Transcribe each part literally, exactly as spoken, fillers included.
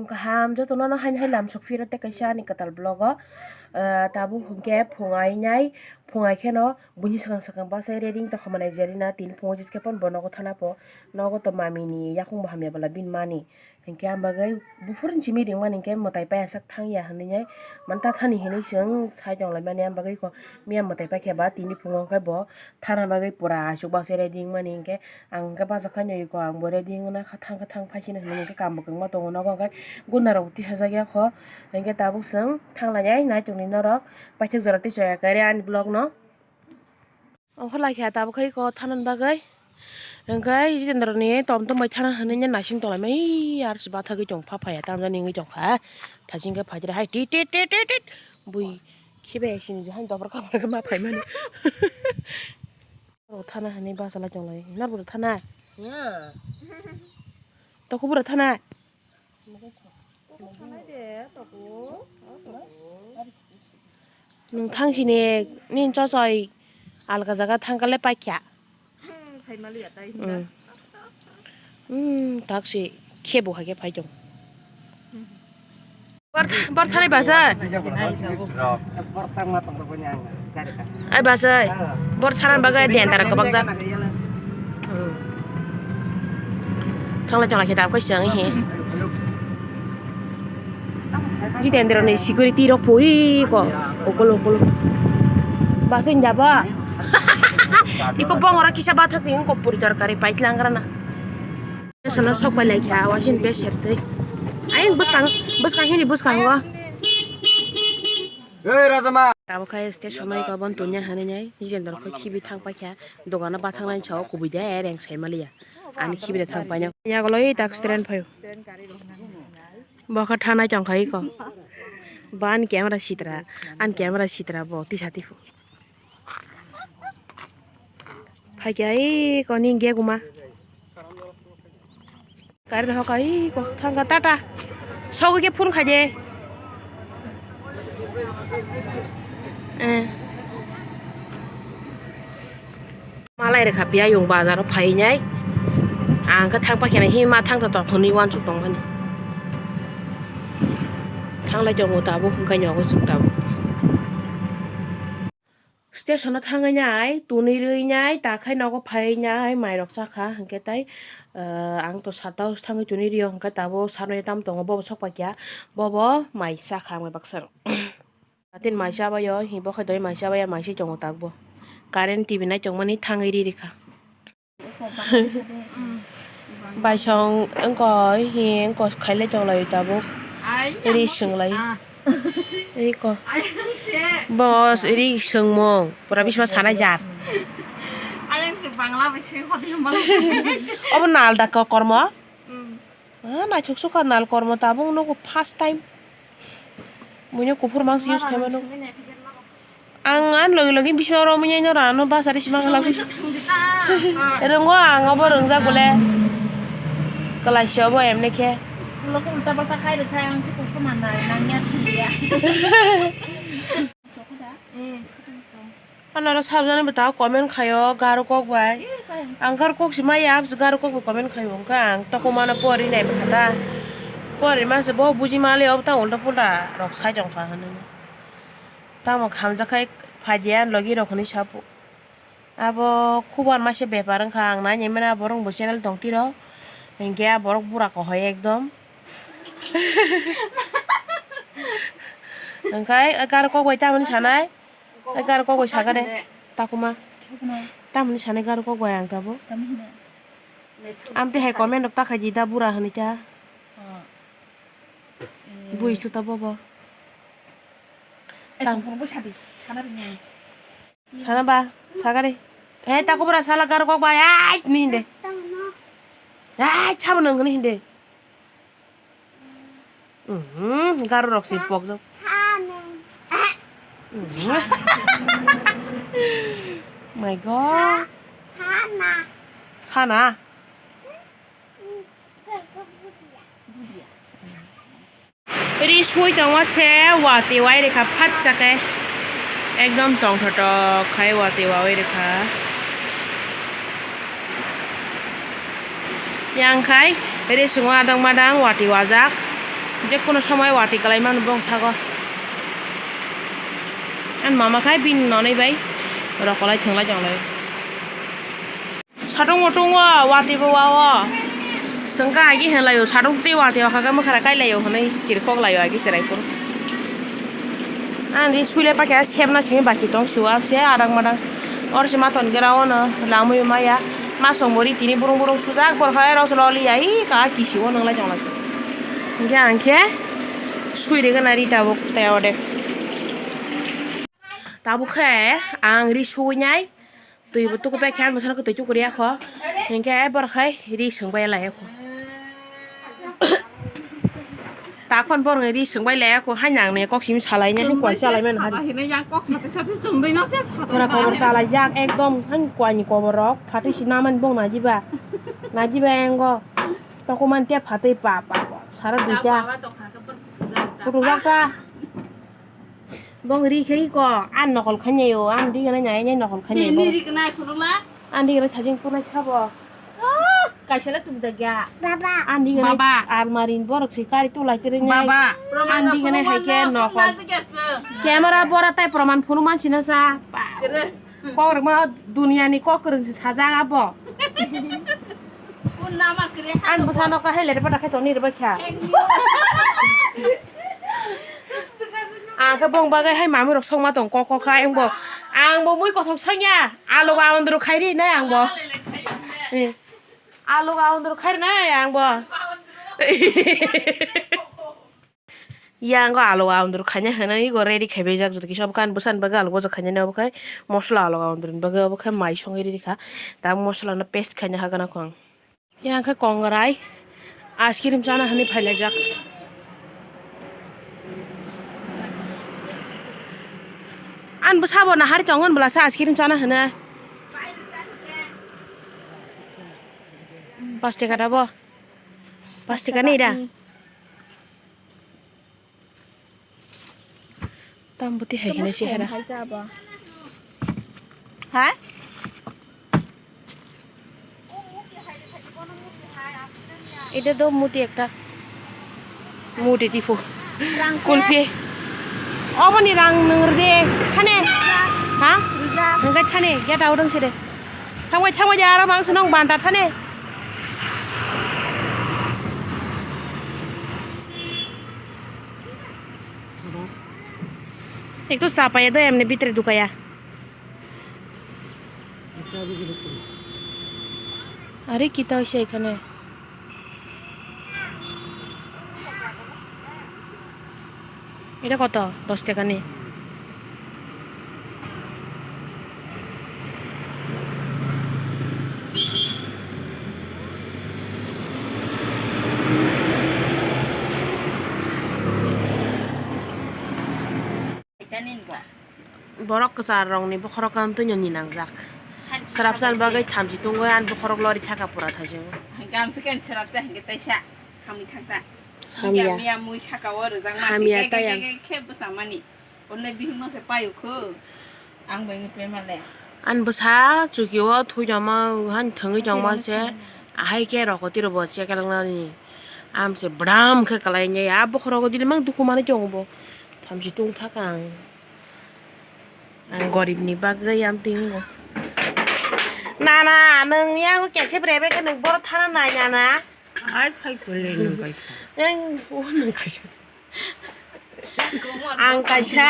Kaham jotono no haino hai lam sok phiro tei kaisa ani kwtal vlog o, ah, tabuk hwnkhe phung ainai, phung ai kheno buini swkang swkang bachai ready wng tongkha manai Jelina, tini phungo jiskhe phano bo nogo thana pho, nogo to mami ni yakung bo hamya bwla bini mani. Hinkhe ang bagwi buphuru simi ringmani hinkhe mwtai paiyasak thangya hinwi nai manta thani hinwi chwng sai tonglaimani. Ang bagwi kok miya mwtai paikha ba tini phungo khe bo thana bagwi pura aswk bachai ready wngmani hinkhe ang hinkhe bachakha nai ko ang bo ready wngna kha thang kha thang phaisino hinwi hinkhe kam bo kwbangma tongo nogo hinkhe guna rok tisajak ya kho hinkhe tabuk chwng thanglainai nai tongni norok paithak jora tei choya kare ani vlog no. Ongkha lai kha tabuk khai ko thanan bagwi. Hwnkhe Jitendra ni tom tom bai thana hinwi naising tonglaimani, ar se bathagwi tong pha phaiya tamjani wngwi tongkha. Thaching khe phaijra hai tit tit tit tit tit. Bui khibai sini je hai dopor kapor khe ma phaimani. Oro thana hinwi bachalai tonglai. Narbura thana? Tokubura thana? Nwng thang sini nini chochoi alga jaga thang kale paikha. Thai maliya tai hinda. Hmm, tak si khebo hai khe phai tong. Bor thanai basa. Ai basa. Bor thanai bagwi den tara kabak jak. Thanglai thanglai khe tabuk khe chwng he. Jitendra ni security rok pui ko. Okolo okolo. Basa inda ba. Iko bongora kisa bathak ni ko puri dorkari paitlang rana. Sono sok pai lai kha wasin be sertwi. Ayang bwskang bwskang hini bwskango. Ei Rajama. Tabuk khai station nai ko bon tunya hani nai. Jitendra kho khibi thang paikha. Dogano bathang nai sao kubui de reng sai maliya. Ani khibi de thang paina. Yagolo ei tak train phaio. Bo kha thanai tong khai ko. Bo ani camera sitra. Ani camera sitra bo tisa tipu. Phaikha ei koni ge guma. Gari rok hai ko thangkha tata. Sogwi khe phone khaide. Eh. Malai rwkha piyayung bazaro phainai. Ang khe thang paikha nai hima thangtha tongthokni uansuk tongmani. Thanglai tongo tabuk hwnkhe nogo chwng tabuk. Station o thangwi nai, tunui rwi nai, ta khai nogo phai nai, mai rok cha kha, hwnkhe tai, ah, ang to sat o thangwi tunui rio, hwnkhe tabuk sat noi tam tongo, bobo sok pai kha, bobo mai cha kha, ang bai baksa rok. Tin mai cha bai o, hi bo khai doi mai cha bai ya, mai se tongo tak bo. Current T V nai tongmani thangwi ri ri kha. Baisong wngkha, hi wngkha, khailai tonglai tabuk. Ri swng lai. Ri ko. Boss, ri swngmung. Pura bisma sanai jar. Obo nal da ko kormo? Ah, naithok sukha nal kormo tabuk nugo first time. Buino kuphur mask use khaimano. Ang ani logi logi bising oro muiya ino rano basa risi mangla. Rwngo ang obo rwngjak bole. Kwlaisa obo emne khe. Ulo khe ulta palta khai rwkha ang se kosto mannai nangya sumya. Ano oro sabjani bwtao comment khaio garo kok bai. Ang garo kok si maya abs garo kok bai comment khaio hwnkha ang toko mano pori nai bwkha ta. Pori ma se bo buji mali obo ta ulta pulta rok sai tongkha hwnwi. Tamo khamjak khai phaidiya logi rok hwnwi sapo. Abo khubor maise bepar wngkha ang nai nai mano borok bo channel tong tiro. Hinkhe a borok bura kohoi ekdom. Hwnkhe garo kok bai tamoni sanai. Ai garo kok bai sakha de. Takuma. Tamoni sanai garo kok bai ang tabo. Amte hai comment rok ta khai di da bura hwnwi ta. Bui su ta bobo. Tang. Sana ba, sakha de. He ta kubra sala garo kok bai ai ni hinde. Ai chabo nang ni hinde. Mhm, garo rok si pok jok. Mhm. My God. Sana. Sana. Ri sui tongo se watwi wai rikha phatsa khe. Ekdom tongthotok khai watwi wawi rikha. Yang khai ri sungo adang madang watwi wajak. Je kono somoy watwi kwlai mano bongsago. Ani mama khai bini nonwi bai rokolai thwnglai tonglai. Satung mutung o watwi bo wa o. Swngkha agi hinlaio, satung tei watwi o kha khe mwkhra kailaio hwnwi chirkhok laio agi chwrai phuru. Ani sui le pakya sebna simi baki tong siwa se adang madang. Oro se maton gira ono lamwi maya. Masong bo ri tini burung burung sujak borok hai rosolo li ai ka kisi o nang lai tong lai. Hingke ang khe sui rega na ri tabuk tei odek. Tabuk khe ang ri sui nai. Twi bo tuku pai khe ang bwsano khe twi tuku riya kho. Hingke borok hai ri swng bai lai kho. Takhon borok ni ri swng bai lai kho. Hai nang ne kok simi salai ne hai koi chalai mano hari. Hino yang kok sate sate chumdui no se sate. Pura kobor chalai jak ekdom hai koi ni kobor rok. Phatwi si naman bong najiba. Najiba engo. Toko man te phatwi pa pa pa. Sara duita. Kutung jak ta. Bong ri khe ko, an nokol khainai o, an ri gana nai nai nokol khainai bo. Ni ri gana phuru la? An ri gana thajing phuru nai sabo. Kaisa le tum jagya. Baba. An ri gana Baba. Almari ni borok si kari tu lai tiri nai. Baba. An ri gana hai khe nokol. Camera bora tai proman phunu mansi na sa. Kok rwma dunia ni kok kwrwng se sajak abo. An bwsano kahai le pada khai toni rwbaikha. Ang khe bong bagwi hai mamwi rok songma tong kok kok kha ang bo. Ang bo mui kothok songya. Alo ga ondro khai ri nai ang bo. Alo ga ondro khai ri nai ang bo. Yang go alo ga ondro khaina hwnwi go ready khai bai jak joto kisa bwkha bwsani bagwi alo gojak khaina obo khai mosola alo ga ondro ni bagwi obo khai mai songwi riri kha. Tabuk mosola no paste khaina hagana kho ang. Yang khe kongrai ice cream chana hwnwi phailaijak. An bwsabo nahari tongo hwnbwlasa ice cream chana hwnwi. Paste kata bo. Paste kani da. Tam bwtwi hai hwnwi se hera. Ha? Ida do muti ekta. Muti tipu. Kulpi. Oboni rang nung rde. Thane. Ha? Hingkai thane. Gate out dong side. Thangbai thangbai aro bang sunong banta thane. Ek to chapaiya do emni bhitre dukaya. Are kita hoise ekhane. Eta koto? Dos taka ni. Borok kwchar rokni bokhorok ang twino ninangjak. Swrapsa bagwi thamchi tungwi ani bokhorok lori thaka pura thajingo. Gamsa khe swrapsa hingke taisa hamwi thangta. Hamya. Miya mui saka o rijak ma hamya se, tayang. Khe bwsa mani. Onne bihik no se payo kho. Ang bai ngi pema le. An bwsa chuki o thui jama han thangwi jama se. Ahai khe roko tiro bo chekelang nani. Am se bram khe kalai nge a bokhorok dili mang dukhu mani jong bo. Thamchi tung thaka ang. Ang gorib ni bagwi am tingo. Nana, nwng yang kese brebe khe nwng boro thana nai nana. Ai phai kole nwng kaisa. Yang o nwng kaisa. Ang kaisa.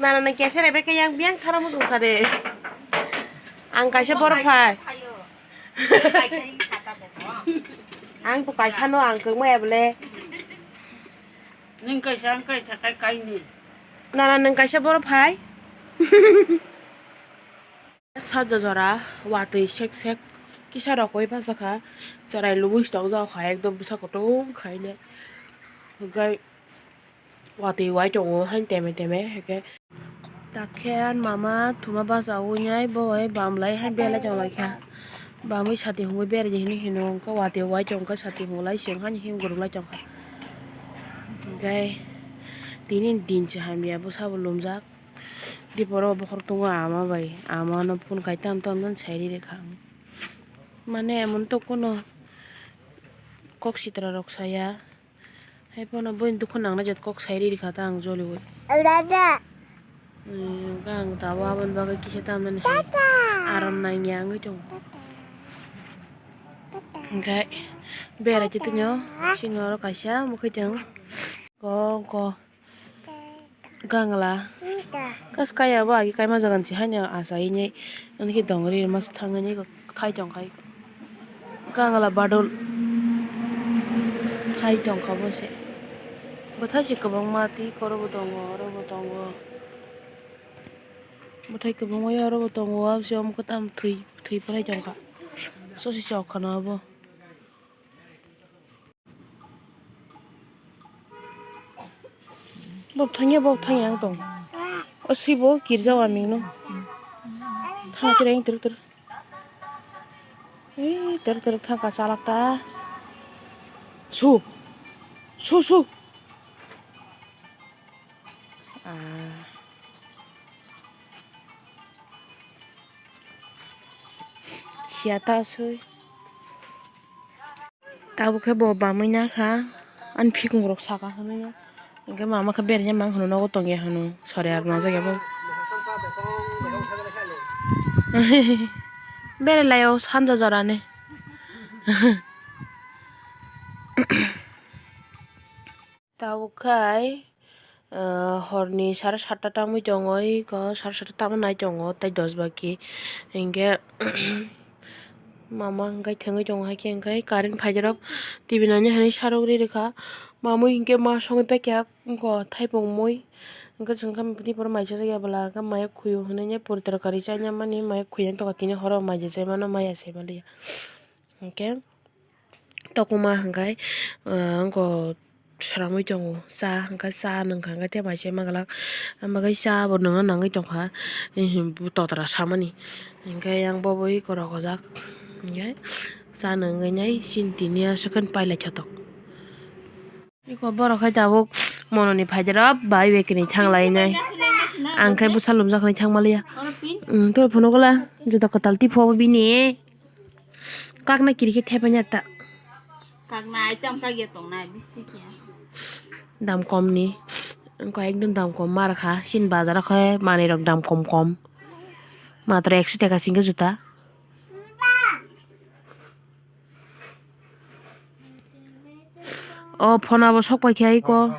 Nana nwng kese brebe khe yang biang thana muchung sa de. Ang kaisa boro phai. Ang to kaisa no ang kwmaya bole. Nwng kaisa, ang kaisa, kai, kainwi. Nana nwng kaisa boro phai. Sajajora watwi sek sek kisa rokoi bachakha. Chwrai lubui stok jao kha ekdom bwsa kutung khaine. Hwnkhe watwi wai tongo hain teme teme hwnkhe. Takhe ani mama thuma bachawi nai bo hai bam lai hai belai tong lai kha. Bamwi sati hwnwi berajak hinwi hino hwnkhe watwi wai tong kha sati hwnlai se wngkha ani him kwrwng lai tong kha. Hwnkhe tini din se hamya bwsabo lumjak. Diporo bokhorok tongo ama bai ama no phone khai tam tam jan sai riri kha. Mane emon to kuno. Kok sitra rok saya. Hai phano bini dukhu nangnai jat kok sai riri kha ta ang joliui. Dada. Hmm, kha ang tabuk aboni bagwi kisa tamani hai. Tata. Aram nangya wngwi tongo. Tata. Tata. Hwnkhe berai tongwi tongo. Tata. Sini oro kaisa mukhwtwng. Go, go. Gangla. Kas kaya bo agi kaima jaga ni si haino achainai. Ani khe dongri mas thangwi nai kok thai tong khai. Gangla badol. Thai tong kha bo se. Bwthai se kwbangma twi koro bo tongo, oro bo tongo. Bwthai kwbangma ya oro bo tongo, abse omo kwtam thwi, thwi phalai tong kha. Sosi chok khana abo. Bok thangya, bok thangya ang tong. O sibo kirjao aming no. Thang tere ang tere tere. Ei, tere tere thang ka chalak ta. Su. Su, su. Ah. Siya ta sui. Tabuk khe bo bamwi nakha, ani phikungrok saka hwnwi. Hwnkhe mama khe beraina mang hwnwi nogo tongya hwnwi sori ar nang jakya bo. Berai laio sanja jorani. Tabuk khai, ah, horni sare satta tangwi tongo, eko sare satta tamo nai tongo, tei dos baki hinkhe mama hwnkhe thwngwi tongo, haikhe hwnkhe current phaijak rok T V naina hinwi sarok ri rwkha, mamwi hinkhe ma songwi paikha, eko thaipung mui, hwnkhe chwngkha bini borok mai chajakya bwla, hwnkhe maya khwio hinwi poritorkari chaina mani maya khwina tongkha, tini horo mai je chaimano maya sai manliya, hwnkhe. Tokuma hwnkhe, ah, wngkha swrangwi tongo, cha hwnkhe cha nwngkha hwnkhe tei mai se manglak, amo bagwi cha bo nwngna nangwi tongkha, totra samani hwnkhe yang bo bui korok ojak hwnkhe cha nwngwi nai chini tini aswk khe pailai kha tok. Eko borok hai tabuk mononi phaidero bai bai kwrwi thang lai nai, ang khe bwsa lumjak hinwi thang maliya, tei phunukgo la juda kwtal tei phuo bini. Kakna kiri khe thepaina ta. Kakna item kagya tongnai bisti khe. Dam kom ni. Wngkha ekdom dam kom ma rwkha. Chini bazar o khe manwi rok dam kom kom. Matro ekso teka singkhe juta. O phone abo sok pai khe ai ko.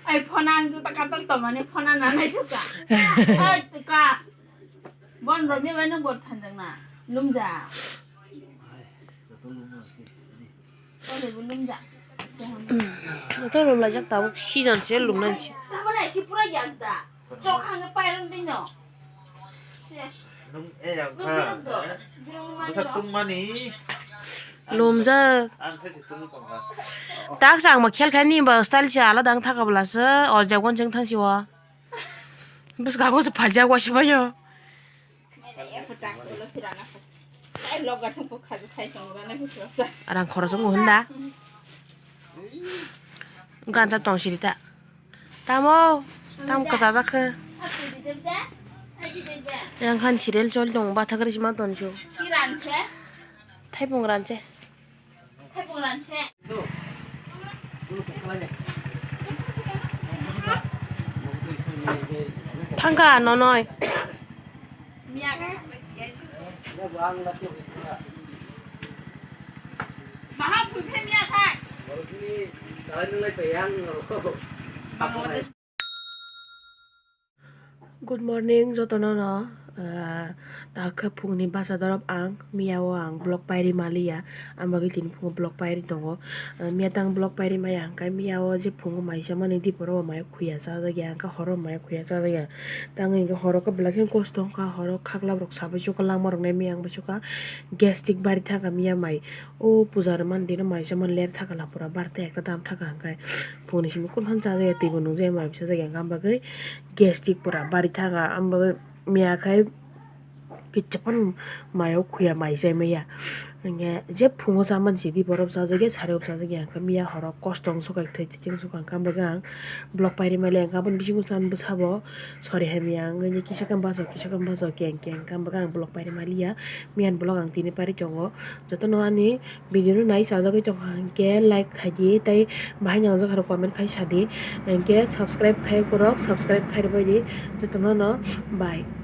Ai phone ang juta katal tomani phone na nai thuka. Ai tuka. Bon romya bai nang bor thanjak na. Lumja. Ore bo lumja. Ito lumlajak tabuk season se lumnani se. Tabuk na ki pura yak da. Chok hang pairon bino. Nung e yang kha. Bwsak tungmani. Lumjak. Ang khe se tung tongkha. Tak sa ang ma khel khai ni ba style se alada ang thaka bwla se. Ojak wan jeng thang si o. Bwskango se phajak waisa baio. Arang khoroksa wng hwnda. Gansa tong siri ta. Tamo, tam kwchajak khe. Yang khan serial choli tong, bathakri sima tong chu. Thaipung ranse. Thangkha nonoi. Good morning jotono no, ah, takhe phungni bwsa dorop ang miya o ang vlog pairi maliya, ang bagwi tini phungo vlog pairi tongo. Ah, miya tang vlog pairi maya hwnkhe miya o je phungo maisa mani diporo bo mayo khuya chajakya, hwnkhe horo mayo khuya chajakya. Tang hwnkhe horo khe belai kheno kosto wngkha, horo khaklap rok sabai chuka langma rok nai miya ang bai chuka, gastric bari thangkha miya mai. O puja rwmani dino maisa man ler thaka la pura bar ta ekta dam thaka hwnkhe phone ni simi kunu phano chajakya twi bo nungjakya mai bwsa jakya hwnkhe am bagwi gastric pura bari thaka am bagwi miya khai kicha phano mayo khuya mai chai maya Hingke je phungo chaman chibi borok chajakya, sari o chajakya, hingke miya horo kosto wngsuka, thwi thwi wngsuka, hingke ang vlog pairi mali, hingke aboni bisingo chan bwsabo sori hamya, wngwi kisa khe baso, kisa khe baso, keng keng, hingke ang vlog pairi maliya, miyan vlog ang tini pairi tongo. Jotono ani video no nai chajagwi tongkha hingke like khaidi, tei bahai nangjak haro comment khai sadi, hingke subscribe khai borok, subscribe khai rwbaidi, jotono no bye.